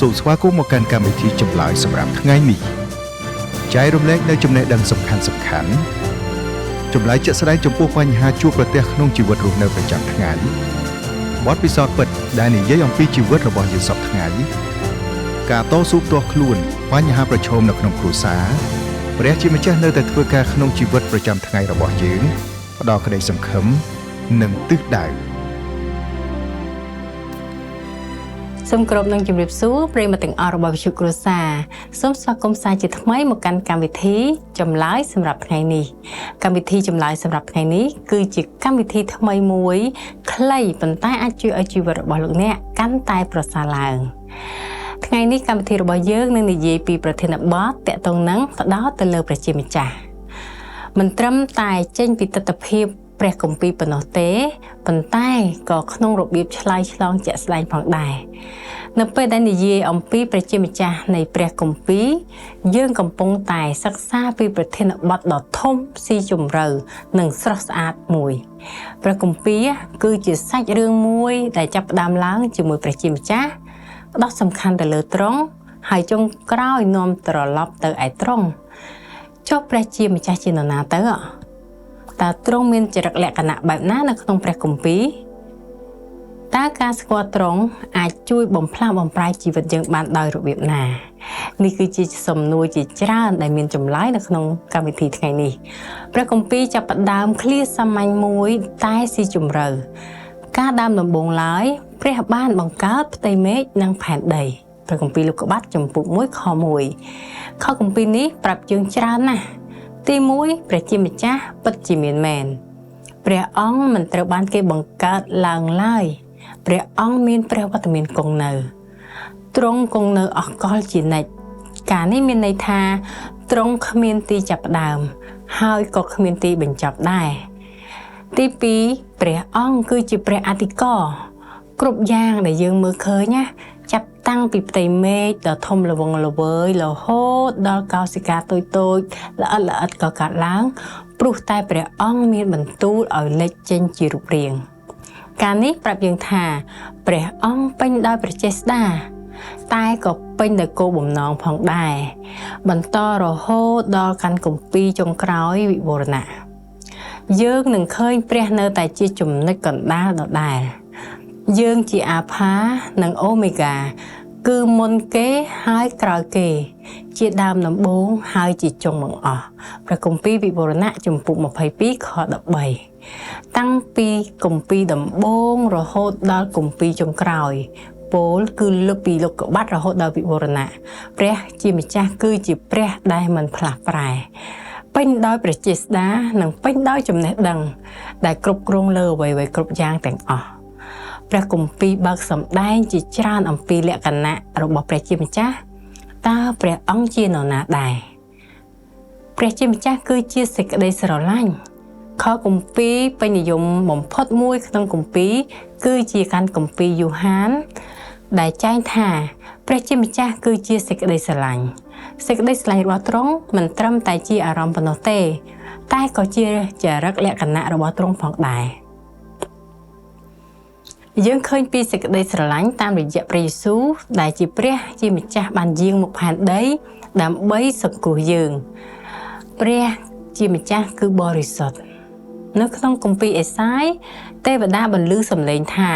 សូមស្វាគមន៍មកកាន់កម្មវិធីចម្លើយសម្រាប់ថ្ងៃនេះចែករំលែកនៅចំណេះដឹងសំខាន់សំខាន់ចម្លើយជាក់ស្ដែងចំពោះបញ្ហាជួបប្រទះក្នុងជីវិតរស់នៅប្រចាំថ្ងៃបទពិសោធន៍ពិតដែលនិយាយអំពីជីវិតរបស់យើងសព្វថ្ងៃការតស៊ូផ្ទាល់ខ្លួនបញ្ហាប្រឈមនៅក្នុងគ្រួសារព្រះជាម្ចាស់នៅតែធ្វើការក្នុងជីវិតប្រចាំថ្ងៃរបស់យើងផ្ដល់ក្តីសង្ឃឹមនិងទិសដៅ សូមគោរពនឹងជម្រាបសួរប្រិយមិត្តទាំងអស់របស់វិទ្យុគ្រួសារសូមស្វាគមន៍សាជាថ្មីមកកាន់កម្មវិធីចម្លើយសម្រាប់ថ្ងៃនេះកម្មវិធីចម្លើយសម្រាប់ថ្ងៃនេះគឺជាកម្មវិធីថ្មីមួយខ្លីប៉ុន្តែអាចជួយឲ្យជីវិតរបស់លោកអ្នកកាន់តែប្រសើរឡើងថ្ងៃនេះកម្មវិធីរបស់យើងនឹងនិយាយពីប្រធានបទតាក់ទងនឹងផ្ដោតទៅលើព្រះជាម្ចាស់មិនត្រឹមតែចេញពីទិដ្ឋភាពព្រះគម្ពីរប៉ុណ្ណោះទេប៉ុន្តែក៏ក្នុងរបៀបឆ្លើយឆ្លងជាក់ស្ដែងផងដែរនៅពេលដែលនិយាយអំពីព្រះជាម្ចាស់នៃព្រះគម្ពីរយើងកំពុងតែសិក្សាពីប្រធានបទដ៏ធំស៊ីជម្រៅនិងស្រស់ស្អាតមួយព្រះគម្ពីរគឺជាសាច់រឿងមួយដែលចាប់ផ្ដើមឡើងជាមួយព្រះជាម្ចាស់ផ្ដោតសំខាន់ទៅលើទ្រង់ហើយចុងក្រោយនាំត្រឡប់ទៅឯទ្រង់ចុះព្រះជាម្ចាស់ជានរណាទៅតើទ្រង់មានចរិតលក្ខណៈបែបណានៅក្នុងព្រះគម្ពីរតើការស្គាល់ទ្រង់អាចជួយបំផ្លាស់បំប្រែជីវិតយើងបានដោយរបៀបណានេះគឺជាសំណួរជាច្រើនដែលមានចម្លើយនៅក្នុងកម្មវិធីថ្ងៃនេះព្រះគម្ពីរចាប់ផ្ដើមឃ្លាសាមញ្ញមួយតែស៊ីជម្រៅការដើមដំបូងឡើយព្រះបានបង្កើតផ្ទៃមេឃនិងផែនដីព្រះគម្ពីរលោកុបាទជំពូក1ខ1ខគម្ពីរនេះប្រាប់យើងច្រើនណាស់ទី1ព្រះជាម្ចាស់ពិតជាមានមែនព្រះអង្គមិនត្រូវបានគេបង្កើតឡើងឡើយព្រះអង្គមានព្រះវត្តមានគង់នៅទ្រង់គង់នៅអស់កលជានិច្ចការនេះមានន័យថាទ្រង់គ្មានទីចាប់ផ្ដើមហើយក៏គ្មានទីបញ្ចប់ដែរទី2ព្រះអង្គគឺជាព្រះអធិការគ្រប់យ៉ាងដែលយើងមើលឃើញណាចាប់តាំងពីផ្ទៃមេឃដ៏ធំល្វឹងល្វើយរហូតដល់កោសិកាតូចៗល្អិតល្អិតក៏កើតឡើងព្រោះតែព្រះអង្គមានបន្ទូលឲ្យលេចចេញជារូបរាងការនេះប្រាប់យើងថាព្រះអង្គពេញដោយព្រះចេស្តាតែក៏ពេញដោយគោលបំណងផងដែរបន្តរហូតដល់កាន់គម្ពីរចុងក្រោយវិវរណៈយើងនឹងឃើញព្រះនៅតែជាចំណុចកណ្ដាលដដែលយើងជាអាផានិងអូមេហ្គាគឺមុនគេហើយក្រោយគេជាដើមដំបូងហើយជាចុងបង្អស់ព្រះគម្ពីរវិវរណៈជំពូក22ខ13តាំងពីគម្ពីរដំបូងរហូតដល់គម្ពីរចុងក្រោយពោលគឺលើកពីលោកុបាទរហូតដល់វិវរណៈព្រះជាម្ចាស់គឺជាព្រះដែលមិនផ្លាស់ប្រែពេញដោយព្រះចេស្តានិងពេញដោយចំណេះដឹងដែលគ្រប់គ្រងលើអ្វីៗគ្រប់យ៉ាងទាំងអស់ព្រះគម្ពីរបើកសម្ដែងជាច្រើនអំពីលក្ខណៈរបស់ព្រះជាម្ចាស់តើព្រះអង្គជានរណាដែរព្រះជាម្ចាស់គឺជាសេចក្តីស្រឡាញ់ខគម្ពីរពេញនិយមបំផុតមួយក្នុងគម្ពីរគឺជាកាន់គម្ពីរយ៉ូហានដែលចែងថាព្រះជាម្ចាស់គឺជាសេចក្តីស្រឡាញ់សេចក្តីស្រឡាញ់របស់ទ្រង់មិនត្រឹមតែជាអារម្មណ៍ប៉ុណ្ណោះទេតែក៏ជាចរិតលក្ខណៈរបស់ទ្រង់ផងដែរយើងឃើញពីសេចក្តីស្រឡាញ់តាមរយៈព្រះយេស៊ូវដែលជាព្រះជាម្ចាស់បានយាងមកផែនដីដើម្បីសង្គ្រោះយើងព្រះជាម្ចាស់គឺបរិសុទ្ធនៅក្នុងគម្ពីរអេសាយទេវតាបន្លឺសំឡេងថា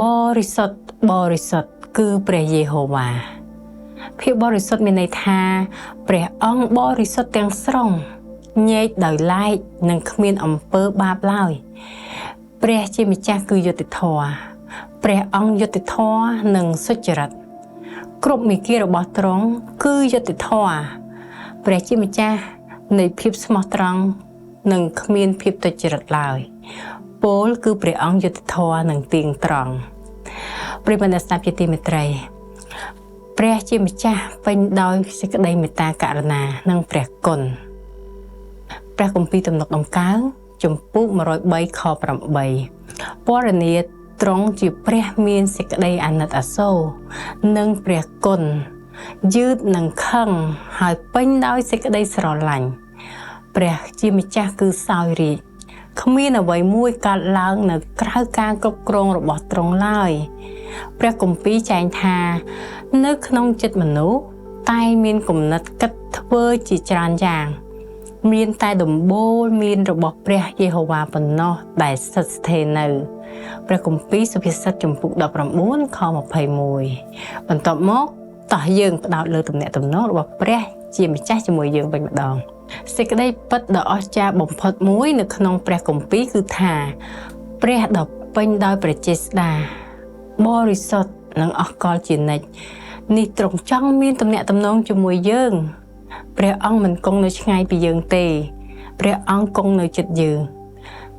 បរិសុទ្ធបរិសុទ្ធគឺព្រះយេហូវ៉ាភាពបរិសុទ្ធមានន័យថាព្រះអង្គបរិសុទ្ធទាំងស្រុងញែកដោយឡែកនិងគ្មានអំពើបាបឡើយព្រះជាម្ចាស់គឺយុត្តិធម៌ព្រះអង្គយុត្តិធម៌និងសុចរិតគ្រប់មេគារបស់ទ្រង់គឺយុត្តិធម៌ព្រះជាម្ចាស់នៃភាពស្មោះត្រង់និងគ្មានភាពទុច្ចរិតឡើយពោលគឺព្រះអង្គយុត្តិធម៌និងទៀងត្រង់ប្រិយមិត្តអ្នកស្ដាប់ជាទីមេត្រីព្រះជាម្ចាស់ពេញដោយសេចក្តីមេត្តាករុណានិងព្រះគុណព្រះគម្ពីរទំនុកដំកើងជំពូក103ខ8ពរនាទ្រង់ជាព្រះមានសេចក្តីអាណិតអាសូរនិងព្រះគុណយឺតនិងខឹងហើយពេញដោយសេចក្តីស្រឡាញ់ព្រះជាម្ចាស់គឺសោយរាជគ្មានអ្វីមួយកើតឡើងនៅក្រៅការគ្រប់គ្រងរបស់ទ្រង់ឡើយ ព្រះគម្ពីរចែងថា នៅក្នុងចិត្តមនុស្សតែមានគំនិតគិតធ្វើជាច្រើនយ៉ាង មានតែដំបូលមានរបស់ព្រះយេហូវ៉ាប៉ុណ្ណោះដែលស្ថិតស្ថេរនៅព្រះគម្ពីរសុភាសិតជំពូក19ខ21បន្ទាប់មកតោះយើងផ្ដោតលើទំនាក់ទំនងរបស់ព្រះជាម្ចាស់ជាមួយយើងវិញម្ដងសេចក្តីពិតដ៏អស្ចារ្យបំផុតមួយនៅក្នុងព្រះគម្ពីរគឺថាព្រះដ៏ពេញដោយព្រះចេស្តាបរិសុទ្ធនិងអស់កលជានិច្ចនេះទ្រង់ចង់មានទំនាក់ទំនងជាមួយយើងព្រះអង្គមិនគង់នៅឆ្ងាយពីយើងទេព្រះអង្គគង់នៅជិតយើង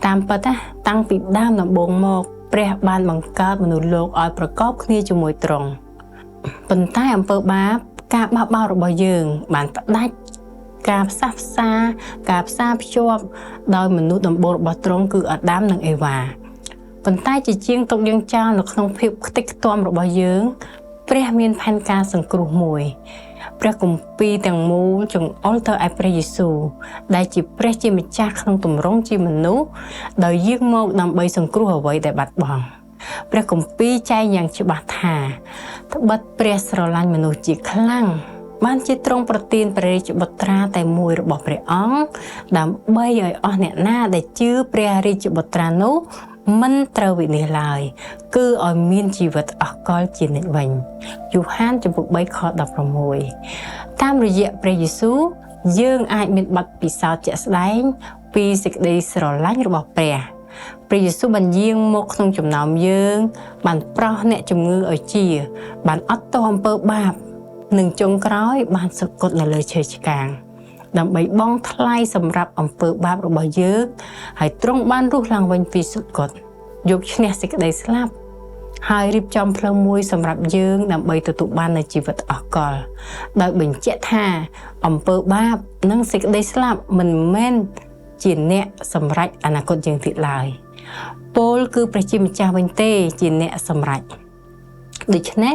តាមពិតណាតាំងពីដើមដំបូងមកព្រះបានបង្កើតមនុស្សលោកឲ្យប្រកបគ្នាជាមួយទ្រង់ប៉ុន្តែអំពើបាបការបះបោររបស់យើងបានផ្ដាច់ការផ្សះផ្សាការផ្សារភ្ជាប់ដោយមនុស្សដំបូងរបស់ទ្រង់គឺអាដាមនិងអេវ៉ាប៉ុន្តែជាជាងទុកយើងចោលនៅក្នុងភាពខ្ទេចខ្ទាំរបស់យើងព្រះមានផែនការសង្គ្រោះមួយព្រះគម្ពីរទាំងមូលចង្អុលទៅឯព្រះយេស៊ូវដែលជាព្រះជាម្ចាស់ក្នុងទម្រង់ជាមនុស្សដោយយាងមកដើម្បីសង្គ្រោះអ្វីដែលបាត់បង់ព្រះគម្ពីរចែងយ៉ាងច្បាស់ថាត្បិតព្រះស្រឡាញ់មនុស្សជាខ្លាំងបានជាទ្រង់ប្រទានព្រះរាជបុត្រាតែមួយរបស់ព្រះអង្គដើម្បីឲ្យអស់អ្នកណាដែលជឿព្រះរាជបុត្រានោះមិនត្រូវវិនាសឡើយគឺឲ្យមានជីវិតអស់កលជានិច្ចវិញយ៉ូហានជំពូក3ខ16តាមរយៈព្រះយេស៊ូវយើងអាចមានបទពិសោធន៍ជាក់ស្ដែងពីសេចក្តីស្រឡាញ់របស់ព្រះព្រះយេស៊ូវបានយាងមកក្នុងចំណោមយើងបានប្រោសអ្នកជំងឺឲ្យជាបានអត់ទោសអំពើបាបនិងចុងក្រោយបានសុគតនៅលើឈើឆ្កាងដើម្បីបង់ថ្លៃសម្រាប់អំពើបាបរបស់យើងហើយទ្រង់បានរស់ឡើងវិញពីសុគតយកឈ្នះសេចក្តីស្លាប់ហើយរៀបចំផ្លូវមួយសម្រាប់យើងដើម្បីទទួលបាននូវជីវិតអស់កលដោយបញ្ជាក់ថាអំពើបាបនិងសេចក្តីស្លាប់មិនមែនជាអ្នកសម្រេចអនាគតយើងទៀតឡើយពោលគឺព្រះជាម្ចាស់វិញទេជាអ្នកសម្រេចដូច្នេះ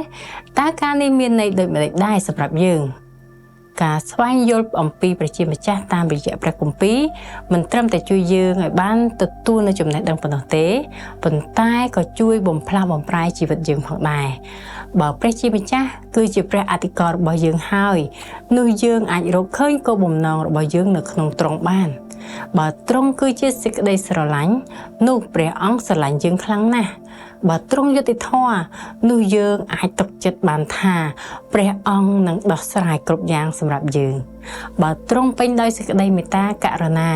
តើការនេះមានន័យដូចម្តេចដែរសម្រាប់យើងការស្វែងយល់អំពីព្រះជាម្ចាស់តាមរយៈព្រះគម្ពីរមិនត្រឹមតែជួយយើងឲ្យបានទទួលនូវចំណេះដឹងប៉ុណ្ណោះទេប៉ុន្តែក៏ជួយបំផ្លាស់បំប្រែជីវិតយើងផងដែរបើព្រះជាម្ចាស់គឺជាព្រះអធិការរបស់យើងហើយនោះយើងអាចរកឃើញគោលបំណងរបស់យើងនៅក្នុងទ្រង់បានបើទ្រង់គឺជាសេចក្តីស្រឡាញ់នោះព្រះអង្គស្រឡាញ់យើងខ្លាំងណាស់បើទ្រង់យុត្តិធម៌នោះយើងអាចទុកចិត្តបានថាព្រះអង្គនឹងដោះស្រាយគ្រប់យ៉ាងសម្រាប់យើងបើទ្រង់ពេញដោយសេចក្តីមេត្តាករុណា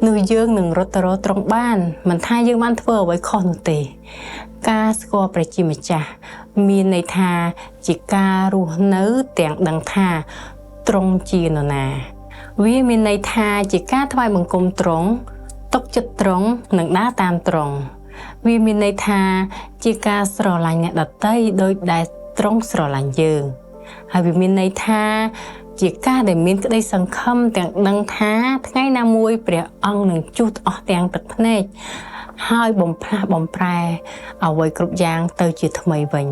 នោះយើងនឹងរត់ទៅរកទ្រង់បានមិនថាយើងបានធ្វើអ្វីខុសនោះទេការស្គាល់ព្រះជាម្ចាស់មានន័យថាជាការរស់នៅទាំងដឹងថាទ្រង់ជានរណាវាមានន័យថាជាការថ្វាយបង្គំទ្រង់ទុកចិត្តទ្រង់និងដើរតាមទ្រង់វាមានន័យថាជាការស្រឡាញ់អ្នកដទៃដោយដែលទ្រង់ស្រឡាញ់យើងហើយវាមានន័យថាជាការដែលមានក្តីសង្ឃឹមទាំងដឹងថាថ្ងៃណាមួយព្រះអង្គនឹងជូតអស់ទាំងទឹកភ្នែកហើយបំផ្លាស់បំប្រែអ្វីគ្រប់យ៉ាងទៅជាថ្មីវិញ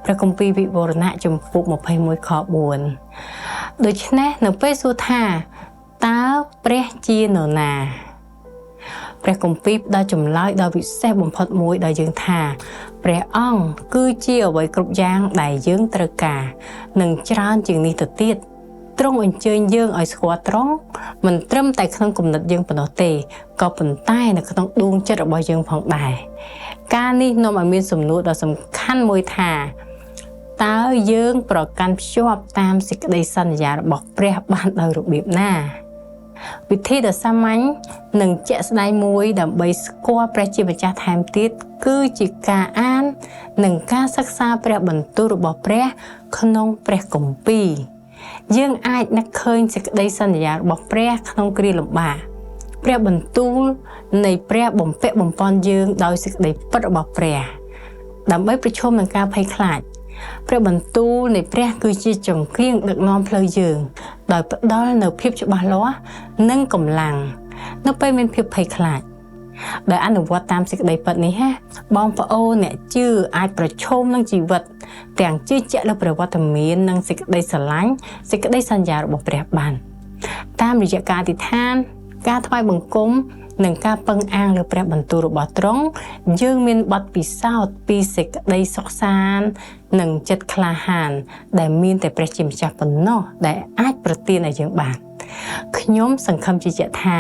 ព្រះគម្ពីរវិវរណៈជំពូក21ខ4ដូច្នេះនៅពេលសួរថាតើព្រះជានរណាព្រះគម្ពីរផ្ដល់ចម្លើយដ៏វិសេសបំផុតមួយដល់យើងថាព្រះអង្គគឺជាអ្វីគ្រប់យ៉ាងដែលយើងត្រូវការនិងច្រើនជាងនេះទៅទៀតទ្រង់អញ្ជើញយើងឲ្យស្គាល់ទ្រង់មិនត្រឹមតែក្នុងគំនិតយើងប៉ុណ្ណោះទេក៏ប៉ុន្តែនៅក្នុងដួងចិត្តរបស់យើងផងដែរការនេះនាំឲ្យមានសំណួរដ៏សំខាន់មួយថាតើយើងប្រកាន់ភ្ជាប់តាមសេចក្តីសន្យារបស់ព្រះបានដោយរបៀបណាវិធីដ៏សាមញ្ញនិងជាក់ស្ដែងមួយដើម្បីស្គាល់ព្រះជាម្ចាស់ថែមទៀតគឺជាការអាននិងការសិក្សាព្រះបន្ទូលរបស់ព្រះក្នុងព្រះគម្ពីរយើងអាចនឹកឃើញសេចក្តីសន្យារបស់ព្រះក្នុងគ្រាលំបាកព្រះបន្ទូលនៃព្រះបំពាក់បំប៉នយើងដោយសេចក្តីពិតរបស់ព្រះដើម្បីប្រឈមនឹងការភ័យខ្លាចព្រះបន្ទូលនៃព្រះគឺជាចង្កៀងដឹកនាំផ្លូវយើងដោយផ្ដល់នូវភាពច្បាស់លាស់និងកម្លាំងនៅពេលមានភាពភ័យខ្លាចដោយអនុវត្តតាមសេចក្តីពិតនេះបងប្អូនអ្នកជឿអាចប្រឈមនឹងជីវិតទាំងជឿជាក់លើព្រះវត្តមាននិងសេចក្តីស្រឡាញ់សេចក្តីសន្យារបស់ព្រះបានតាមរយៈការអធិដ្ឋាន ការថ្វាយបង្គំនិងការពឹងអាងលើព្រះបន្ទូលរបស់ទ្រង់យើងមានបទពិសោធន៍ពីសេចក្តីសុខសាន្តនិងចិត្តក្លាហាន ដែលមានតែព្រះជាម្ចាស់ប៉ុណ្ណោះដែលអាចប្រទានឲ្យយើងបានខ្ញុំសង្ឃឹមជឿជាក់ថា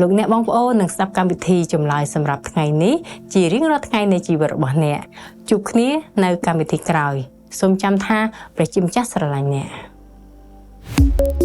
លោកអ្នកបងប្អូននឹងស្ដាប់កម្មវិធីចម្លើយសម្រាប់ថ្ងៃនេះជារៀងរាល់ថ្ងៃនៃជីវិតរបស់អ្នកជួបគ្នានៅកម្មវិធីក្រោយសូមចាំថាព្រះជាម្ចាស់ស្រឡាញ់អ្នក។